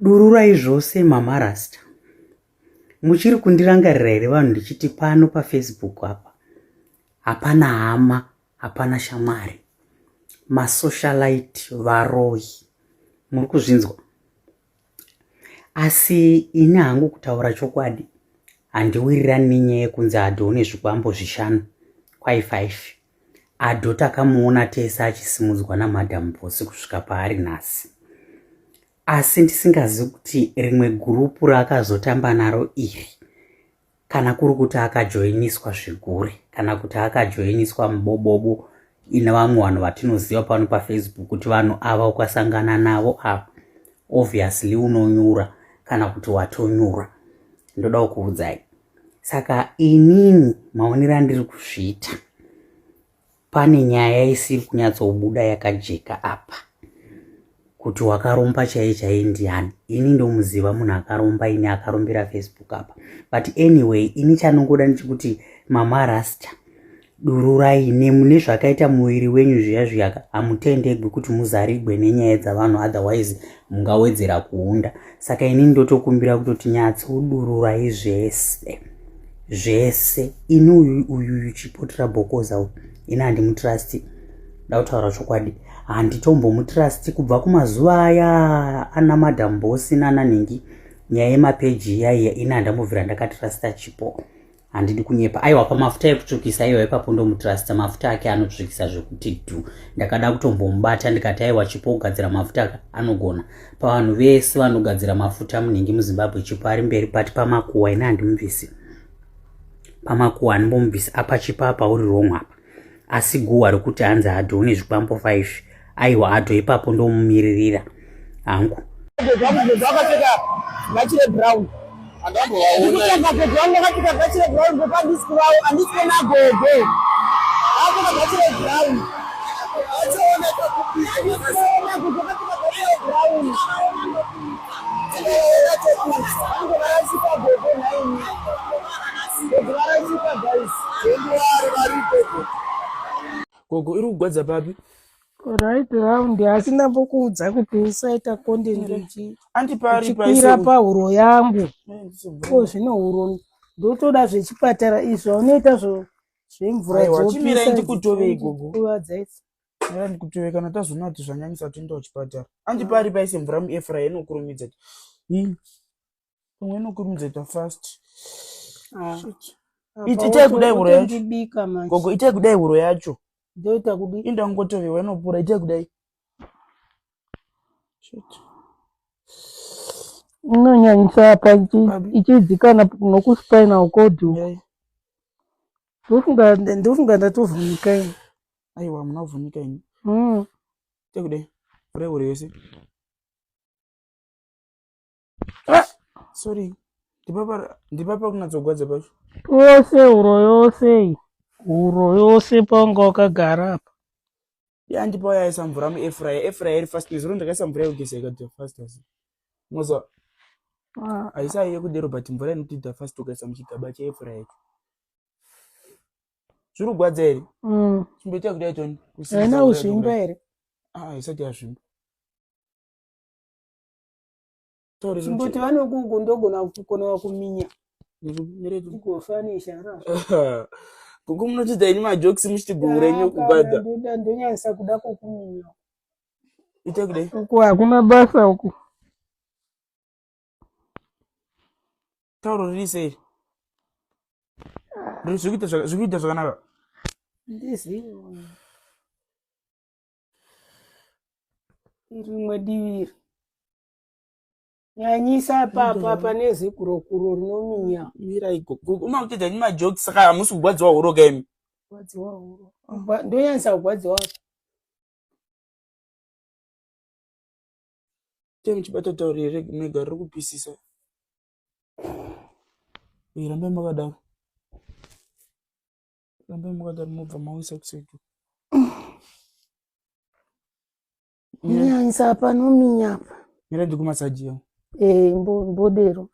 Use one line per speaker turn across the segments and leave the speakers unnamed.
Dururai zvose mama Rasta. Muchiri kundirangarira here vanhu ndichiti pano paFacebook apa hapana hama, hapana shamwari. Masocialite varoyi. Muri kuzvinzwa? Asi ini hangu kutaura chokwadi handiwirirani nenyaya yekunzi adhone zvikwambo zvishanu kwai 5. Adho takamuona tese achisimudzwa naMadam Boss kusvika paari nhasi. Asi ndisingazivi kuti rimwe gurupu raakazotamba naro iri kana kuri kuti akajoiniswa zvigure kana kuti akajoiniswa mubobobo ine vamwe vanhu vatinoziva pano pafacebook kuti vanhu ava ukasangana navo ava obviously unonyura kana kuti watonyura ndoda kukuudzai saka inini maonero andiri kuzviita pane nyaya isiri kunyatsobuda yakajeka apa kuti wakaromba chaiye chaiye ndiani ini ndomuziva munhu akaromba ini akarombera facebook apa but anyway ini chanongoda ndichikuti mama rasta dururai nemune zvakaita muviri wenyu zviya zviyaka hamutendegwi kuti muzarigwe nenyaya dzavanhu otherwise mungawedzera kuunda saka ini ndotokumbira kutoti nyatsodururai zvese zvese ini uyu uyu chipotera bhokoza uyu ini handimutrasti da kutaura chokwadi handitombomutrasti kubva kumazuva aya ana madam bosi nana nhingi nyaya yemapeji iyaiya ini handambobvira ndakatrasta chipo handidi kunyepa aiwa pamafuta ekutsvukisa aiwa ipapo ndomutrusta mafuta ake anotsvukisa zvekuti dhu ndakada kutombomubata ndikati aiwa chipo kugadzira mafuta anogona pavanhu vese vanogadzira mafuta munhingi muzimbabwe chipo ari mberi but pamakuwa ini handimubvisi pamakuwa handimbomubvisi apa chipo apa uri wrong apa asi guhwa rekuti hanzi hadhoni zvikwambo 5 aiwa adho ipapo ndomumiririra hangu
vachire brown ndikutsvaga gogo vangu vakapfeka bhachi rebrown gogo handisi kuvawo handisi kuona gogo vakapfeka bhachi rebrown handisi kuona gogo vakapfeka bhachi rebrown vangu varasika gogo nhaimi gogo varasika guys
Gogo iri kugwadza papi?
Right round asi ndambokuudza kuti usaita content uchikwira pahuro yangu ko zvino huro ndotoda zvechipatara izvo unoita zvemvura
dzopisa ndikutovei gogo Mira ndikutove kana tazoona kuti zvanyanyisa toenda kuchipatara anti pari paise mvura muefra inokurumidza pamwe inokurumidza ita fast
ah.
itai kudai huro yacho gogo itai kudai huro yacho
ndoita kudii
inda kungotovewa inopura itai kudai
inonyanyisa apa ichidzikana nokuspinal cord ndofunga ndatovhunika ini
aiwa hamuna kuvhunika ini itai kudai vhurai huro yose ah! sorry ndipapa kunyatsogwadza pacho
pose huro yose iyi huro yose pawanga wakagara apa
ya ndipo yaisa mvura muefraya efraya iri fast nezuro ndakaisa mvura yekugeza ikadya fast asi moza ah. haisa yekudero but mvura inotoita fast ukaisa muchigaba cheefraya icho zviri kugwadza here chimboita kudai toni
haina kuzvimba here
ah, isati yazvimba
Chimboti vanokuku ndogona kukonewa kuminya. Kugofanisha ra.
Gogo munotiita ini majokes muchiti gogo renyu kugwadza.
Ndoda ndonyanyisa kuda kukuminya.
Ita kudai.
Uku hakuna basa uku.
Tauro riri sei? Riri zvikuita zvakanaka.
Ndizivi. Rimwe divi iri. Nyanyisa papa pane zigurokuro rinominya.
Mirai gogo. Umakutoita nemajokes saka hamusi kugwadziwa huro ka imi.
Kugwadziwa huro. Ndonyanyisa kugwadziwa.
Tei muchibata tauri here mega riri kupisisa. Rambai makadaro. Rambai makadaro mobva mauisa kuside.
Nyanyisa panominya apa.
Mira ndikumasaji yangu.
Eh, mbodero.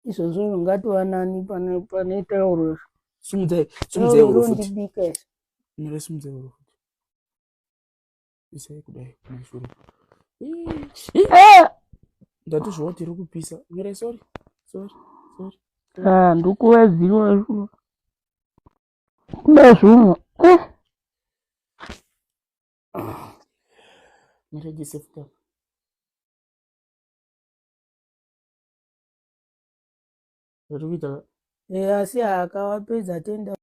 Izvozvo zvingatova nani pane pane tauro.
Sumudzai, sumudzai
huro futi. Ndibika izvi.
Mira sumudzai huro futi. Isai kudai kumashure.
Eh!
Ndatozvawo tiri kupisa. Mirai sorry. Sorry. Sorry.
Ah, ndikuvadziwa kuda zvumwe. Eh.
Mirai ndisefuta. Zviri kuita.
Eh, asi akawapedza tenda.